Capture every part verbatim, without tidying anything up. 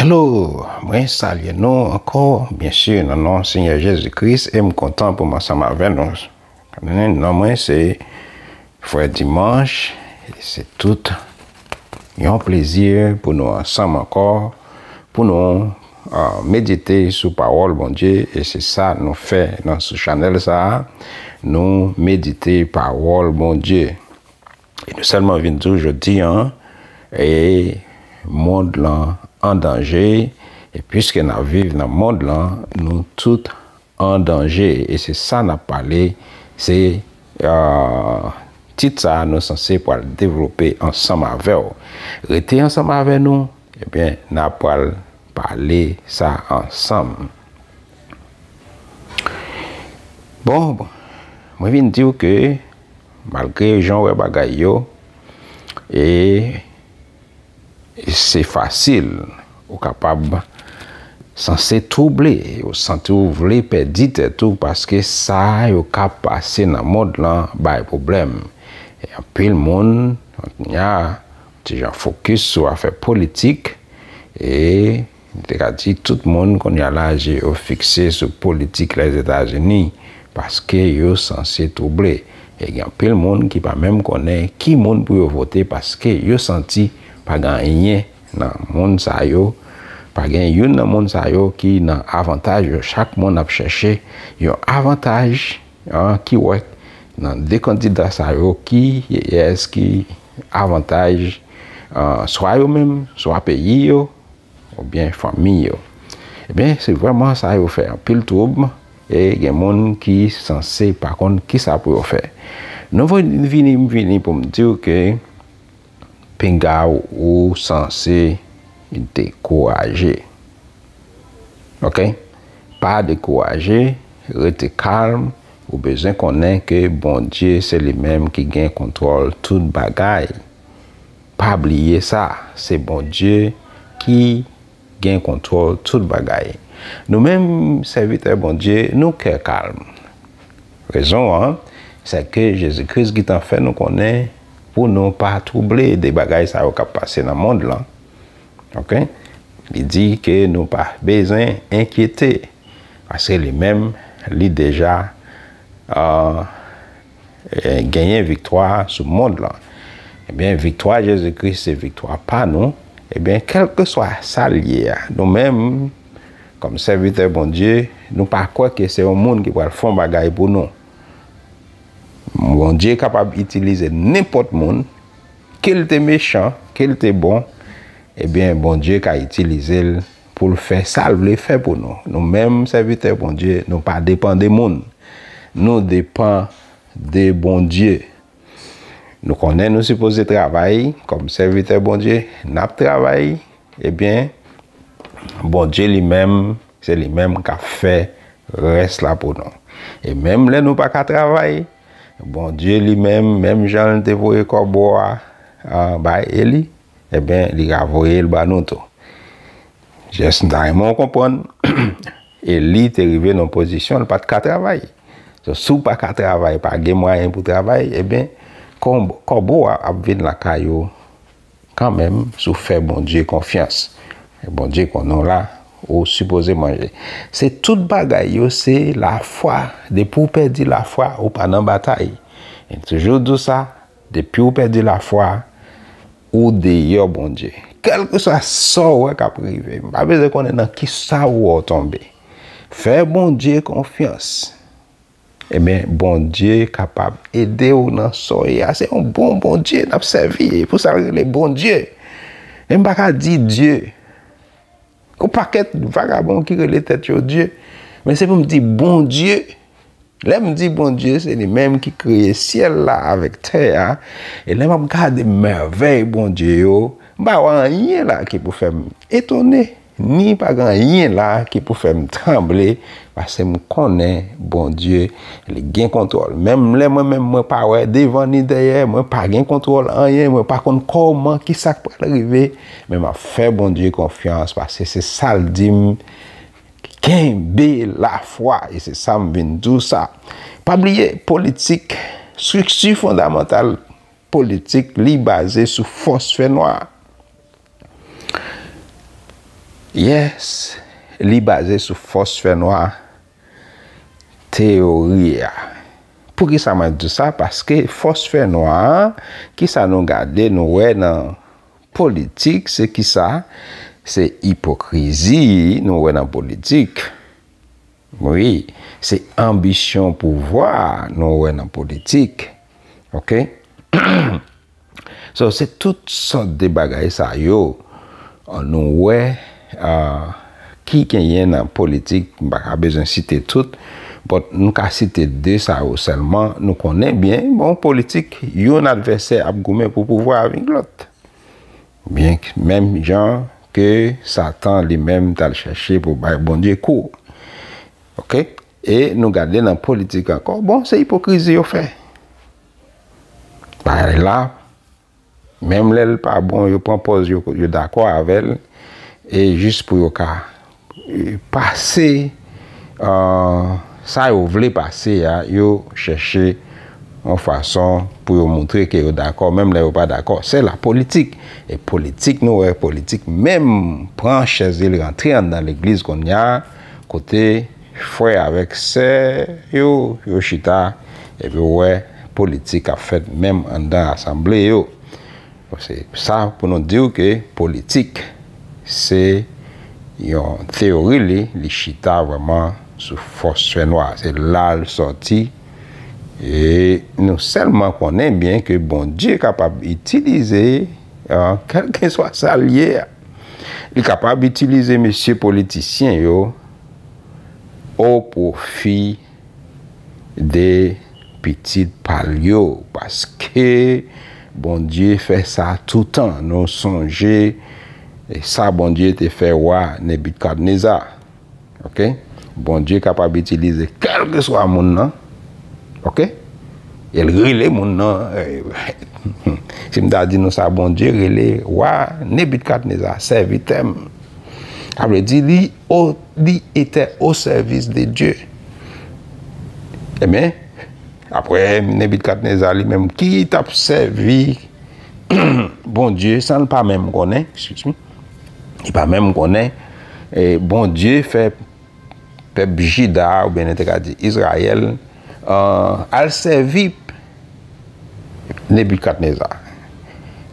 Hello, mwen salye nou ankò, byen si, nan non Senyè Jezi Kris, e m kontan pou m ansanm avè nou. Non mwen se Frè Dimanch, e se tout yon plezi pou nou ansanm ankò, pou nou, ah, medite sou pawòl Bondye, e se sa nou fè nan sou chanèl sa a, nou medite pawòl Bondye. E nou sèlman vin di w jodi a, e mond lan an danje, e piske n ap viv nan mond lan, nou tout an danje. E se sa n ap pale, se, ah, tit sa a nou sanse pral devlope ansanm avè w. Rete ansanm avè nou, ebyen, n ap pral pale sa ansanm. Bon, bon, mwen vin di w ke malgre jan w wè bagay yo, e se fasil, ou kapab sanse twouble, ou santi w vle pèdi tèt ou paske sa yo k ap pase nan mond lan bay pwoblèm. E anpil moun, kounye a, ti jan fokis sou afè politik, e m te ka di tout moun kounye a la je yo fikse sou politik Lèzetazini, paske yo sanse twouble. E gen anpil moun ki pa menm konnen ki moun pou yo vote, paske yo santi pa gen anyen nan moun sa yo, pa gen youn nan moun sa yo ki nan avantaj yo. Chak moun ap chèche yon avantaj, an, ki wè nan de kandida sa yo ki yès ki avantaj, an, swa yo menm, swa peyi yo, oubyen fanmi yo. Ebyen, se vrèman sa yo fè anpil twoub, e gen moun ki sanse pa konn kisa pou yo fè. Nou vin, vini, m vini pou m di w ke pinga ou sanse dekouraje. Oke? Pa dekouraje, rete kalm, ou bezwen konnen ke Bondye se li menm ki gen kontwòl tout bagay. Pa bliye sa, se Bondye ki gen kontwòl tout bagay. Nou menm, sèvitè Bondye, nou kè kalm. Rezon an, se ke Jezi Kris gentan fè nou konnen pou nou pa twouble de bagay sa yo k ap pase nan mond lan. Oke? Li di ke nou pa bezwen enkyete, paske li menm, li deja, ah, eh, genyen viktwa sou mond lan. Ebyen, viktwa Jezi Kris se viktwa pa nou. Ebyen, kèlkeswa sa l ye a, nou menm, kòm sèvitè Bondye, nou pa kwè ke se yon moun ki pral fè yon bagay pou nou. Bondye kapab itilize nenpòt moun, ke l te mechan, ke l te bon, ebyen, Bondye ka itilize l pou l fè sa l vle fè pou nou. Nou menm, sèvitè Bondye, nou pa depann de moun. Nou depann de Bondye. Nou konnen nou sipoze travay kòm sèvitè Bondye, n ap travay, ebyen, Bondye li menm, se li menm k ap fè rès la pou nou. E menm lè nou pa ka travay, Bondye li menm, menm jan l te voye kòbo a, a, bay Eli, ebyen, li ka voye l ba nou tou. Jès m ta renmen w konprann, Eli te rive nan yon pozisyon l pa t ka travay. So, si w pa ka travay, pa gen mwayen pou travay, ebyen, kòb-, kòbo a ap vin lakay ou kanmenm si w fè Bondye konfyans. Bondye konnen w la, ou sipoze manje. Se tout bagay yo, se lafwa. Depi w pèdi lafwa, ou pa nan batay. E toujou di w sa, depi w pèdi lafwa, ou deyò Bondye. Kèlkeswa sa w wè k ap rive, m pa bezwen konnen nan ki sa w wè w tonbe. Fè Bondye konfyans. Ebyen, Bondye kapab ede w nan sa w ye a. Se yon bon Bondye n ap sèvi. E pou sa l rele Bondye. E m pa ka di Dye. Yon pakèt vagabon ki rele tèt yo Dye. Men se pou m di Bondye. Lè m di Bondye, se li menm ki kreye syèl la avèk tè a. E lè m ap gade mèvèy Bondye yo, m pa wè anyen la ki pou fè m etone, ni pa gen anyen la ki pou fè m tranble, paske m konnen Bondye, li gen kontwòl. Menm lè mwen menm mwen pa wè devan ni dèyè, mwen pa gen kontwòl anyen, mwen pa konn kòman, kisa k pral rive, men m ap fè Bondye konfyans, paske se sa l di m, kenbe lafwa, e se sa m vin di w sa. Pa bliye, politik, estrikti fondamantal politik, li baze sou fòs fènwa. Yes, li baze sou fòs fènwa teyori a. Poukisa mwen di sa? Paske fòs fènwa a, kisa nou gade, nou wè nan politik, se kisa? Se ipokrizi nou wè nan politik. Wi, se anbisyon pouvwa nou wè nan politik. Oke? So, se tout sòt de bagay sa yo, uh, nou wè, uh, ki genyen nan politik. M pa ka bezwen site tout, but nou ka site de sa yo sèlman. Nou konnen byen, bon, politik, yon advèsè ap goumen pou pouvwa avèk lòt. Byen, menm jan ke Satan li menm t al chèche pou bay Bondye kou. Oke? E nou gade nan politik ankò, bon, se ipokrizi yo fè. Bagay la, menm lè l pa bon, yo pran pòz yo, yo dakò avè l, e jis pou yo ka, e, pase, e, sa yo vle pase a, yo chèche yon fason pou yo montre ke yo dakò, menm lè yo pa dakò. Se la politik. E politik, nou wè, politik menm pran chèz li, li rantre anndan legliz kounye a, kote frè avèk sè yo, yo chita, epi w wè politik ap fèt menm anndan asanble yo. Se sa pou nou di w ke politik, se yon teyori li, li chita vrèman sou fòs fènwa. Se la l sòti. E nou sèlman konnen byen ke Bondye kapab itilize, a, kèlkeswa sa l ye a. Li kapab itilize mesye politisyen yo o pwofi de pitit pa l yo, paske Bondye fè sa toutan. Nou sonje sa Bondye te fè wa Nebikadneza. Oke? Bondye kapab itilize kèlkeswa moun nan. Oke? E l rele moun nan, eh, si m ta di nou sa, Bondye rele wa Nebikadneza, sèvitè m. Sa vle di li o, li était au service de Dieu. Ebyen, apre Nebikadneza li menm ki t ap sèvi Bondye san l pa menm konnen, excuse me, li pa menm konnen, e Bondye fè pèp Jida, oubyen nou te ka di Izrayèl, euh, al sèvi Nebikadneza.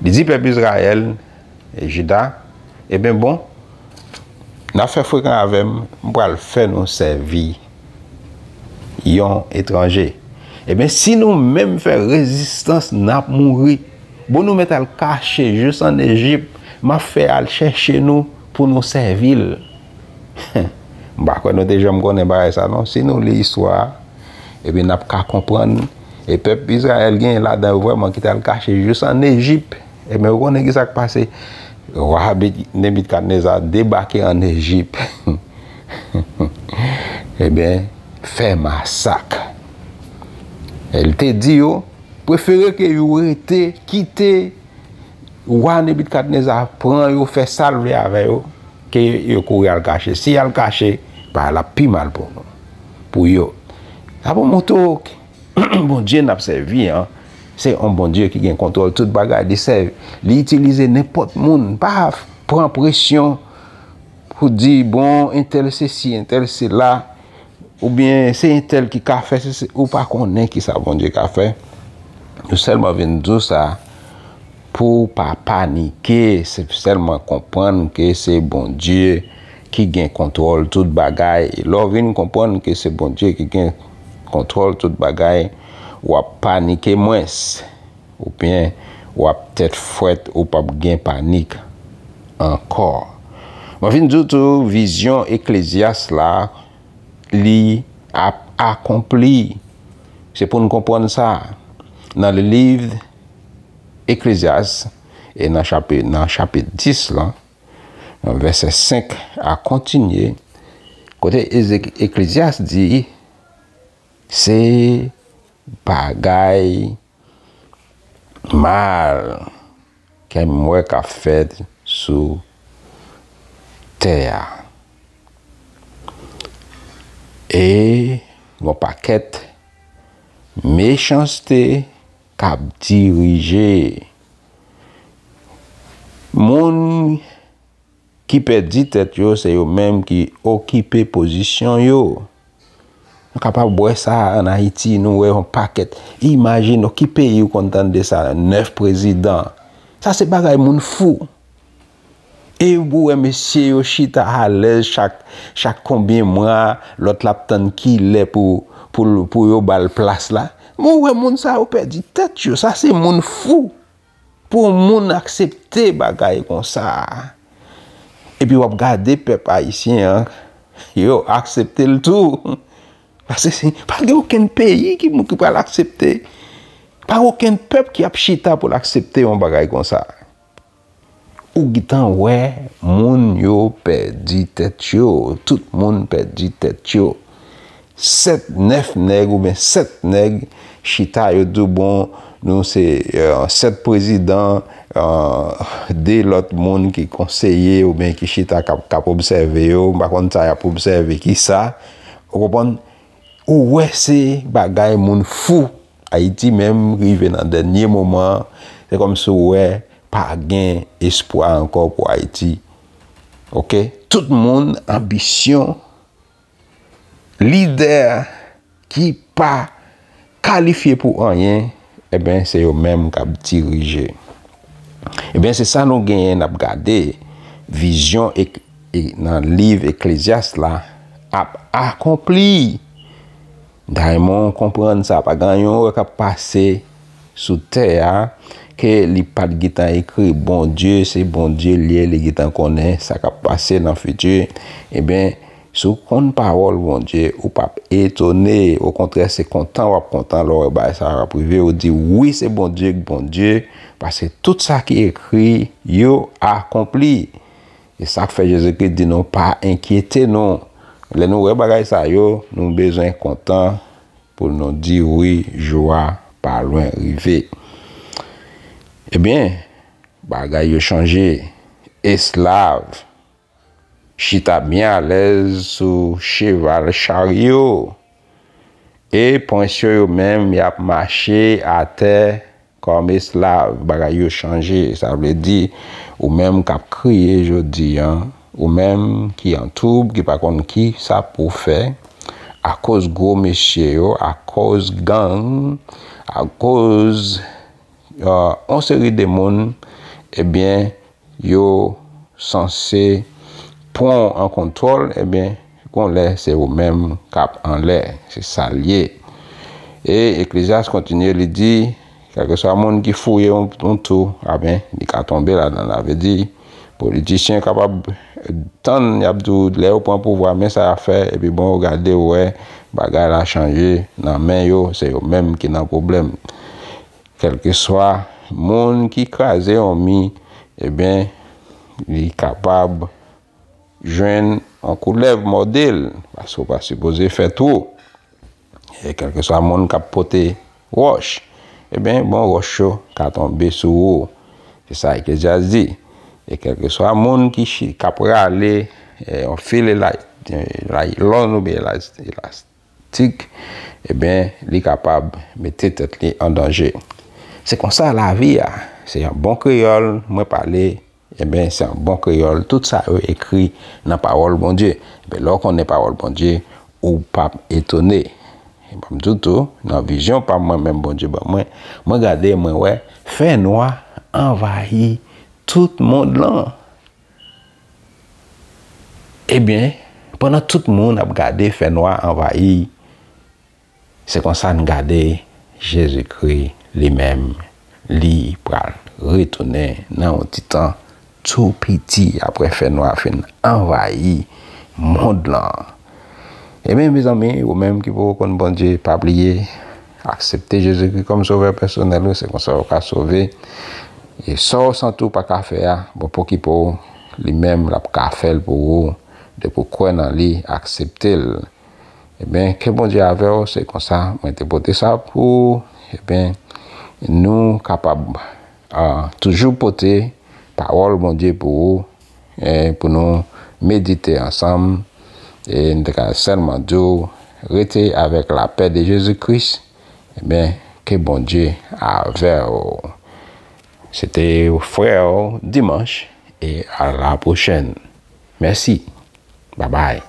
Li di pèp Izrayèl e Jida, ebyen bon, n ap fè frekan avè m, m pral fè nou sèvi yon etranje. Ebyen, si nou menm fè rezistans, n ap mouri. Bon, nou mèt al kache jis ann Ejip, m ap fè al chèche nou pou nou sèvi l. M pa kwè nou te janm konnen bagay sa non. Si nou li istwa a, epi n ap ka konprann. E pèp Izrayèl genyen ladan yo vrèman ki t al kache jis ann Ejip. Ebyen, ou konnen ki sa k pase? Wa Nebikadneza debake ann Ejip. Ebyen, fè masak. E l te di yo, prefere ke yo rete, kite wa Nebikadneza pran yo, fè sa l vle avè yo, ke yo kouri al kache. Si y al kache, bagay la pi mal pou nou, pou yo. Sa pou montre w Bondye n ap sèvi an, se yon Bondye ki gen kontwòl tout bagay. Li sèvi, li itilize nenpòt moun. Pa pran presyon pou di, bon, entèl sesi, entèl sela, oubyen se entèl ki ka fè, se, se, ou pa konnen ki sa Bondye ka fè. Nou sèlman vin di w sa pou w pa panike, se sèlman konprann ke se Bondye ki gen kontwòl tout bagay. E lè w vin konprann ke se Bondye ki gen kontwòl tout bagay, w ap panike mwens, oubyen w ap tèt frèt, ou p ap gen panik ankò. Mwen vin di w tou, vizyon Eklezyas la, li ap akonpli. Se pou n konprann sa. Nan liv Eklezyas, e nan chapi-, nan chapit dis lan, nan vèsè senk a kontinye, kote Ezek-, Eklezyas di, se bagay mal ke m wè k ap fèt sou tè a. E yon pakèt mechanste k ap dirije. Moun ki pèdi tèt yo, se yo menm ki okipe pozisyon yo. Nou kapab wè sa ann Ayiti, nou wè yon pakèt. Imajine w ki peyi w konn tande sa, nèf prezidan. Sa se bagay moun fou. E ou wè mesye yo chita alèz chak, chak konbyen mwa, lòt la ap tann kilè pou, pou, pou yo ba l plas la. Men ou wè moun sa yo pèdi tèt yo, sa se moun fou. Pou moun aksepte bagay konsa. Epi w ap gade pèp ayisyen an, yo aksepte l tou. Paske se, pa gen okenn peyi ki, ki pral aksepte. Pa okenn pèp ki ap chita pou l aksepte yon bagay konsa. Ou gentan wè moun yo pèdi tèt yo, tout moun pèdi tèt yo. Sèt, nèf nèg oubyen sèt nèg chita, yo di w, bon, nou se, euh, sèt prezidan, euh, de lòt moun ki konseye oubyen ki chita k ap, k ap obsève yo, m pa konn sa y ap obsève, ki sa. Ou konprann? Ou wè se bagay moun fou. Ayiti menm rive nan dènye moman, se kòmsi w wè pa gen espwa ankò pou Ayiti. Oke? Tout moun anbisyon, lidè ki pa kalifye pou anyen, ebyen, se yo menm k ap dirije. Ebyen, se sa nou genyen n ap gade, vizyon ek, e, nan liv Eklezyas la ap akonpli. Daymon konprann sa, pa gen anyen w wè k ap pase sou tè a ke li pa t gentan ekri. Bondye se Bondye l ye, li gentan konnen sa k ap pase nan fiti. Ebyen, si w konn pawòl Bondye, ou p ap etone. Okontrè, se kontan w ap kontan lè w wè bagay sa yo ap rive. Ou di, wi, se Bondye k Bondye, paske tout sa ki ekri yo akonpli. E sa k fè Jezikri di nou, pa enkyete nou. Lè nou wè bagay sa yo, nou bezwen kontan pou nou di, wi, jou a pa lwen rive. Ebyen, bagay yo chanje. Esklav chita byen alèz sou cheval charyo. E prens yo, yo menm, y ap mache atè kòm esklav. Bagay yo chanje. Sa vle di, ou menm k ap kriye jodi a, ou menm ki an twoub, ki pa konn ki sa pou w fè, akoz gwo mesye yo, akoz gang, akoz, euh, yon seri de moun, ebyen, yo sanse pran w an kontwòl, ebyen, gon lè se ou menm k ap anlè. Se sa l ye. E Eklezyas kontinye, li di, kèlkeswa moun ki fouye yon, yon twou, ebyen, li ka tonbe ladan l. Sa vle di, politisyen kapab tann, y ap di w, lè yo pran pouvwa, men sa y ap fè, epi bon, ou gade, ou wè, bagay la chanje nan men yo, se yo menm ki nan pwoblèm. Kèlkeswa moun ki kraze yon mi, ebyen, li kapab jwenn yon koulèv mòde l, paske w pa sipoze fè twou. E kèlkeswa moun k ap pote wòch, ebyen, bon, wòch yo ka tonbe sou ou. Se sa Eklezyas di. E kèlkeswa moun ki chi-, k ap rale, eh, yon fil ela-, eh, laylòn oubyen elas-, elastik, tik, ebyen, li kapab mete tèt li an danje. Se konsa lavi a. Se an bon kreyòl mwen pale, ebyen, se an bon kreyòl. Tout sa yo ekri nan pawòl Bondye. Ebyen, lè w konnen pawòl Bondye, ou p ap etone. E ban m di w tou, nan vizyon pa m, mwen menm Bondye ban mwen, mwen gade, mwen wè fènwa anvayi tout mond lan. Ebyen, pandan tout moun ap gade fènwa anvayi, se konsa n gade Jezikri li menm, li pral retounen nan yon ti tan tou piti apre fènwa fin anvayi mond lan. Ebyen, mezanmi, ou menm ki poko konn Bondye, pa bliye, aksepte Jezikri kòm sovè pèsonèl ou, se konsa ou ka sove. E sa w santi w pa ka fè a, bon, pokipe w, li menm, l ap ka fè l pou ou. Depi w kwè nan li, aksepte l. Ebyen, ke Bondye avè w, se konsa, mwen te pote sa pou ou. Ebyen, nou kapab, ah, toujou pote pawòl Bondye pou ou, eh, pou nou medite ansanm. E m te ka sèlman di w, rete avèk lapè de Jezi Kris. Ebyen, ke Bondye avè w. Se te frè w Dimanch, e a la pwochèn. Mèsi. Babay.